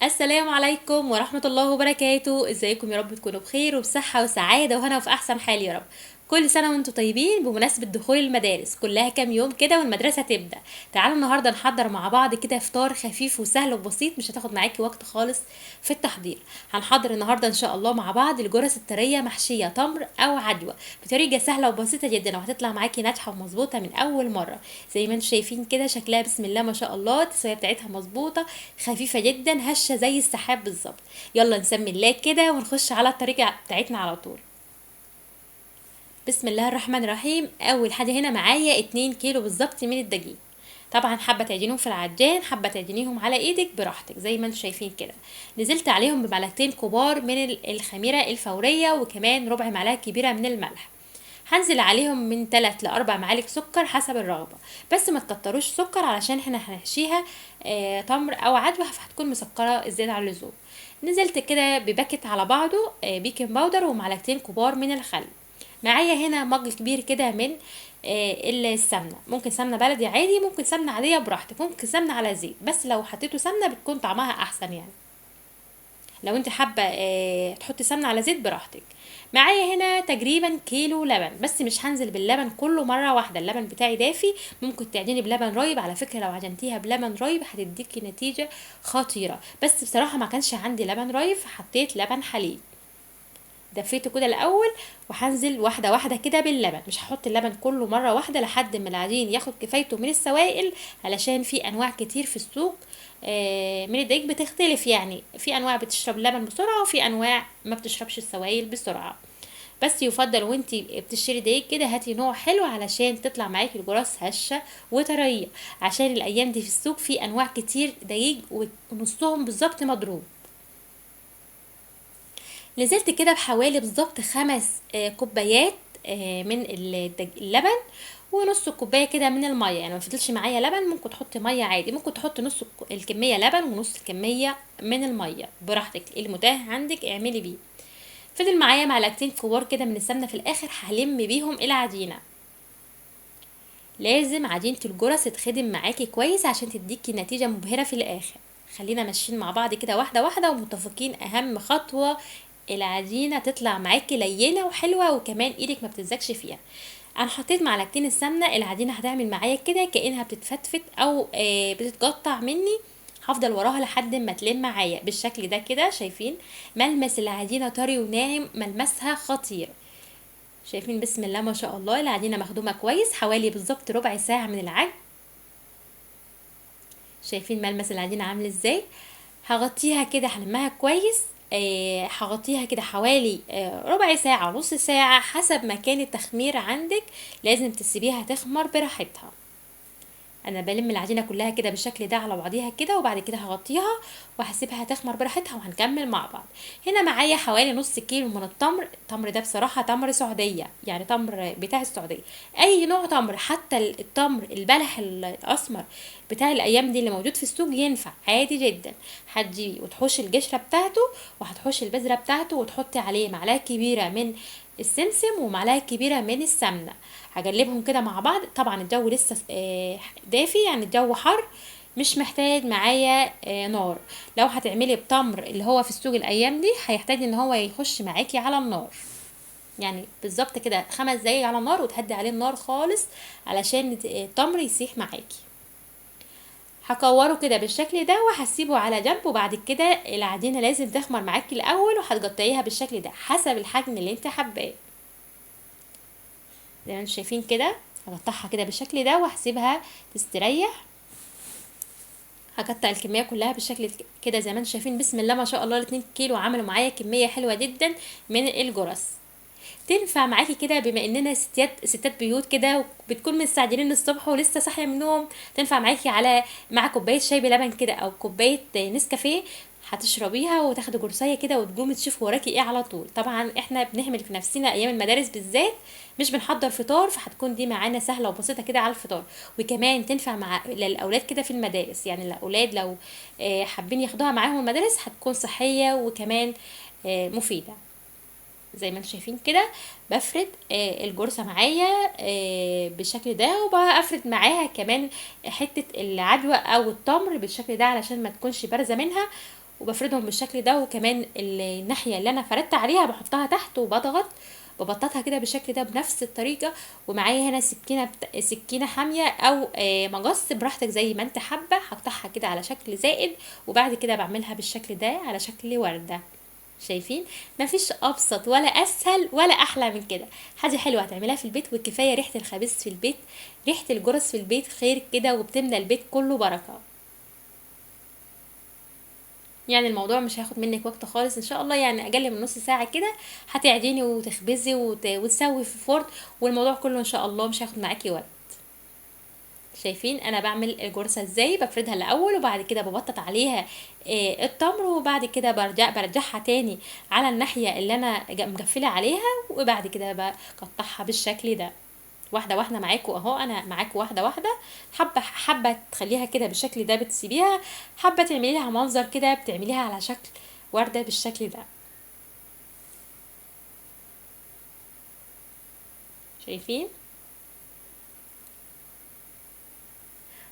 السلام عليكم ورحمة الله وبركاته. ازيكم؟ يا رب تكونوا بخير وبصحة وسعادة وهنا وفي احسن حال يا رب. كل سنة وانتم طيبين. بمناسبة دخول المدارس كلها كام يوم كده والمدرسة تبدأ، تعالوا النهاردة نحضر مع بعض كده فطار خفيف وسهل وبسيط، مش هتاخد معاكي وقت خالص في التحضير. هنحضر النهاردة ان شاء الله مع بعض الجرس الطرية محشية تمر او عجوة بطريقة سهلة وبسيطة جدا، وهتطلع معاكي ناجحة ومظبوطة من اول مرة. زي ما انتم شايفين كده شكلها بسم الله ما شاء الله، التسوية بتاعتها مظبوطة خفيفة جدا، هشة زي السحاب بالظبط. يلا نسمي الله كده ونخش على الطريقة بتاعتنا على طول. بسم الله الرحمن الرحيم. اول حاجة هنا معايا 2 كيلو بالظبط من الدقيق. طبعا حابة تعجنيهم في العجان، حابة تعجنيهم على ايدك براحتك زي ما انتم شايفين كده. نزلت عليهم بمعلقتين كبار من الخميره الفورية، وكمان ربع معلقه كبيرة من الملح. هنزل عليهم من 3 ل 4 معالق سكر حسب الرغبة، بس ما تكتروش سكر علشان احنا هنحشيها تمر او عجوه، فهتكون مسكره زيادة عن اللزوم. نزلت كده بباكت على بعضه baking powder ومعلقتين كبار من الخل. معايا هنا mug كبير كده من السمنة، ممكن سمنه بلدي عادي، ممكن سمنه عادية براحتك، ممكن سمنه على زيت، بس لو حطيتوا سمنه بتكون طعمها احسن. يعني لو انت حابة تحطي سمنه على زيت براحتك. معايا هنا تقريبا كيلو لبن، بس مش هنزل باللبن كله مرة واحدة، اللبن بتاعي دافي. ممكن تعجني بلبن رايب، على فكرة لو عجنتيها بلبن رايب هتديكي نتيجة خطيرة، بس بصراحة ما كانش عندي لبن رايب فحطيت لبن حليب. دفيته كده الاول، وهنزل واحدة واحدة كده باللبن، مش هحط اللبن كله مرة واحدة لحد ما العجين ياخد كفايته من السوائل، علشان في انواع كتير في السوق من الدقيق بتختلف، يعني في انواع بتشرب اللبن بسرعة وفي انواع ما بتشربش السوائل بسرعة. بس يفضل وانتي بتشتري دقيق كده هاتي نوع حلو علشان تطلع معاكي الجراس هشه وطريه، عشان الايام دي في السوق في انواع كتير دقيق ونصهم بالظبط مضروب. نزلت كده بحوالي بالظبط 5 كوبايات من اللبن، ونص كوباية كده من المية، يعني ما فضلش معايا لبن ممكن تحطي مية عادي، ممكن تحطي نص الكمية لبن ونص الكمية من المية براحتك، المتاح عندك اعملي بيه. فضل معايا معلقتين كبار كده من السمنة في الاخر هلم بيهم العجينة. لازم عجينه الجرس تتخدم معاكي كويس عشان تديكي نتيجة مبهرة في الاخر. خلينا ماشيين مع بعض كده واحدة واحدة ومتفقين. اهم خطوة العجينة تطلع معاكي لينه وحلوه، وكمان ايدك ما بتلزقش فيها. انا حطيت معلقتين السمنة، العجينة هتعمل معايا كده كانها بتتفتفت او بتتقطع مني، هفضل وراها لحد ما تلم معايا بالشكل ده كده. شايفين ملمس العجينة طري وناعم، ملمسها خطير. شايفين بسم الله ما شاء الله العجينة مخدومة كويس، حوالي بالظبط ربع ساعة من العجن. شايفين ملمس العجينة عامل ازاي؟ هغطيها كده، هلمها كويس، هغطيها كده حوالي ربع ساعة نص ساعة حسب مكان التخمير عندك، لازم تسيبيها تخمر براحتها. انا بلم العجينة كلها كده بالشكل ده على بعضيها كده، وبعد كده هغطيها وهسيبها تخمر براحتها وهنكمل مع بعض. هنا معايا حوالي نص كيلو من التمر. التمر ده بصراحة تمر سعودية، يعني تمر بتاع السعودية، اي نوع تمر، حتى التمر البلح الاسمر بتاع الايام دي اللي موجود في السوق ينفع عادي جدا. هتجيبيه وتحوشي القشرة بتاعته وهتحوشي البذرة بتاعته، وتحطي عليه معلقه كبيرة من السمسم ومعلقة كبيرة من السمنة. هقلبهم كده مع بعض. طبعا الجو لسه دافي، يعني الجو حر، مش محتاج معايا نار. لو هتعملي بتمر اللي هو في السوق الايام دي هيحتاج ان هو يخش معاكي على النار، يعني بالظبط كده 5 دقايق على النار، وتهدي عليه النار خالص علشان التمر يسيح معاكي. هكوره كده بالشكل ده وهسيبه على جنب. وبعد كده العجينة لازم تخمر معاكي الاول، وهتقطعيها بالشكل ده حسب الحجم اللي انت حباه. زي ما انتم شايفين كده هقطعها كده بالشكل ده وهسيبها تستريح. هقطع الكمية كلها بالشكل كده زي ما انتم شايفين بسم الله ما شاء الله. 2 كيلو عملوا معايا كمية حلوة جدا من الجرس. تنفع معاكي كده بما اننا ستات بيوت كده وبتكون مستعجلين الصبح ولسه صاحية من النوم، تنفع معاكي على مع كوباية شاي بلبن كده او كوباية نسكافيه، هتشربيها وتاخدي جرسيه كده وتقومي تشوفي وراكي ايه على طول. طبعا احنا بنهمل في نفسنا ايام المدارس بالذات، مش بنحضر فطار، فهتكون دي معانا سهلة وبسيطة كده على الفطار. وكمان تنفع مع للاولاد كده في المدارس، يعني الاولاد لو حابين ياخدوها معاهم المدارس هتكون صحية وكمان مفيدة. زي ما انتم شايفين كده بفرد الجرسه معايا بالشكل ده، وبفرد معاها كمان حتة العجوه او التمر بالشكل ده علشان ما تكونش بارزة منها. وبفردهم بالشكل ده. وكمان الناحية اللي انا فردت عليها بحطها تحت وبضغط ببططها كده بالشكل ده بنفس الطريقة. ومعايا هنا سكينة حامية او مقص، براحتك زي ما انت حابة. هقطعها كده على شكل زائد، وبعد كده بعملها بالشكل ده على شكل ورده. شايفين؟ مفيش ابسط ولا اسهل ولا احلى من كده. حاجة حلوة هتعملها في البيت، وكفاية ريحه الخبيز في البيت، ريحه الجرس في البيت خير كده، وبتملى البيت كله بركة. يعني الموضوع مش هياخد منك وقت خالص ان شاء الله، يعني اقل من نص ساعة كده هتعجني وتخبزي وتسوي في الفرن، والموضوع كله ان شاء الله مش هياخد معاكي وقت. شايفين انا بعمل الجرسه ازاي؟ بفردها الاول، وبعد كده ببطط عليها التمر، وبعد كده برجعها تاني على الناحية اللي انا مقفلة عليها، وبعد كده بقطعها بالشكل ده. واحدة واحدة معاكم اهو، انا معاكم واحدة واحدة. حبه تخليها كده بالشكل ده بتسيبيها، حبه تعملي لها منظر كده بتعمليها على شكل ورده بالشكل ده. شايفين؟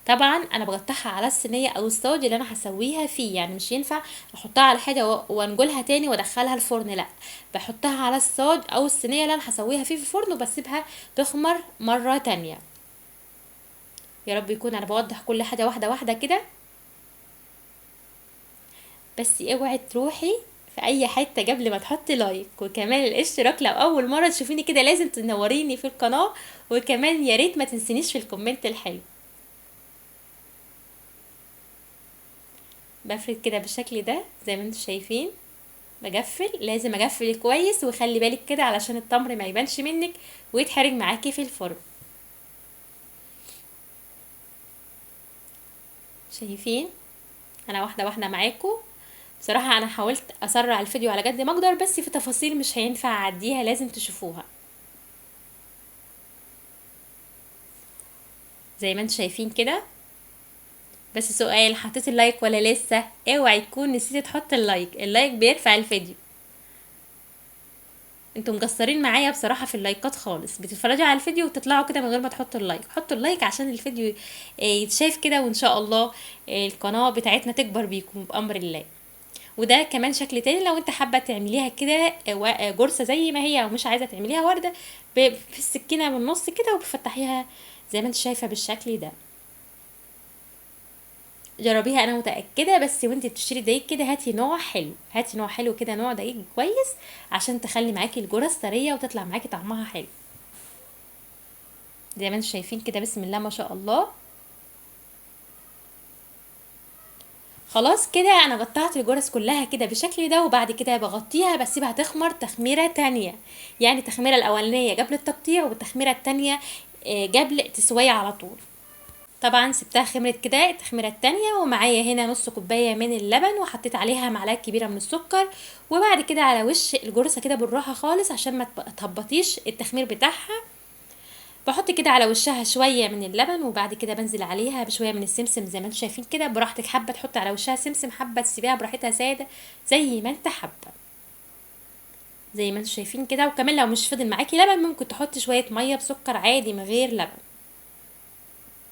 طبعا انا بقطعها على الصينية او الصاج اللي انا هسويها فيه، يعني مش ينفع احطها على حاجة وانجلها تاني وادخلها الفرن، لا بحطها على الصاج او الصينية اللي انا هسويها فيه في الفرن، وبسيبها تخمر مرة تانية. يا رب يكون انا بوضح كل حاجة واحدة واحدة كده. بس اوعي تروحي في اي حتة قبل ما تحطي like، وكمان الاشتراك لو اول مرة تشوفيني كده لازم تنوريني في القناة، وكمان يا ريت ما تنسينيش في ال comment الحلو. بفرد كده بالشكل ده زي ما انتم شايفين، بقفل، لازم اقفل كويس، وخلي بالك كده علشان التمر ما يبانش منك ويتحرق معاكي في الفرن. شايفين؟ انا واحدة واحدة معاكم. بصراحة انا حاولت اسرع الفيديو على قد ما اقدر، بس في تفاصيل مش هينفع اعديها، لازم تشوفوها. زي ما انتم شايفين كده. بس سؤال، حطيت ال like ولا لسه؟ اوعي تكون نسيتي تحط ال like، ال like بيرفع الفيديو. انتوا مقصرين معايا بصراحة في اللايكات خالص، بتتفرجوا على الفيديو وتطلعوا كده من غير ما تحطوا ال like. حطوا ال like عشان الفيديو يتشاف كده، وان شاء الله القناة بتاعتنا تكبر بيكم بامر الله. وده كمان شكل تاني لو انت حابة تعمليها كده جرسه زي ما هي، او مش عايزه تعمليها ورده، في السكينة من النص كده وبتفتحيها زي ما انت شايفه بالشكل ده. جربيها انا متاكدة. بس وانت بتشتري دقيق كده هاتي نوع حلو، هاتي نوع حلو كده، نوع دقيق كويس عشان تخلي معاكي الجرس طرية وتطلع معاكي طعمها حلو. زي ما انتم شايفين كده بسم الله ما شاء الله. خلاص كده انا قطعت الجرس كلها كده بالشكل ده، وبعد كده بغطيها بسيبها تخمر تخميره تانية، يعني التخميره الاولانية قبل التقطيع والتخميره التانية قبل تسويه على طول. طبعا سبتها خمرت كده التخميره التانية، ومعايا هنا نص كوباية من اللبن، وحطيت عليها معلقه كبيرة من السكر، وبعد كده على وش الجرسه كده بالراحة خالص عشان ما تهبطيش التخمير بتاعها. بحط كده على وشها شوية من اللبن، وبعد كده بنزل عليها بشوية من السمسم زي ما انتم شايفين كده. براحتك، حابة تحط على وشها سمسم، حابة تسيبيها براحتها ساده زي ما انت حابة، زي ما انتم شايفين كده. وكمان لو مش فاضل معاكي لبن ممكن تحطي شوية مية بسكر عادي من غير لبن.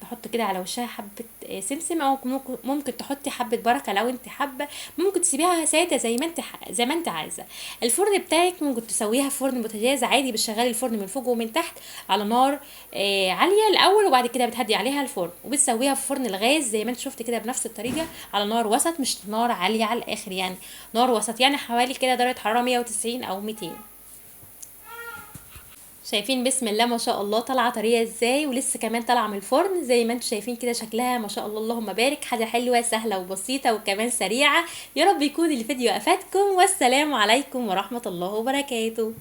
تحط كده على وشها حبه سمسم، او ممكن تحطي حبه بركة لو انت حابة. ممكن تسيبيها ساده زي ما انت عايزه. الفرن بتاعك ممكن تسويها في فرن بوتاجاز عادي، بتشغلي الفرن من فوق ومن تحت على نار عالية الاول، وبعد كده بتهدي عليها الفرن، وبتسويها في فرن الغاز زي ما انت شفت كده بنفس الطريقة على نار وسط، مش نار عالية على الاخر، يعني نار وسط، يعني حوالي كده درجه حرارة 190 او 200. شايفين بسم الله ما شاء الله طالعه طرية ازاي، ولسه كمان طالعه من الفرن زي ما انتم شايفين كده شكلها ما شاء الله اللهم بارك. حاجة حلوة سهلة وبسيطة وكمان سريعة. يا رب يكون الفيديو افادكم، والسلام عليكم ورحمة الله وبركاته.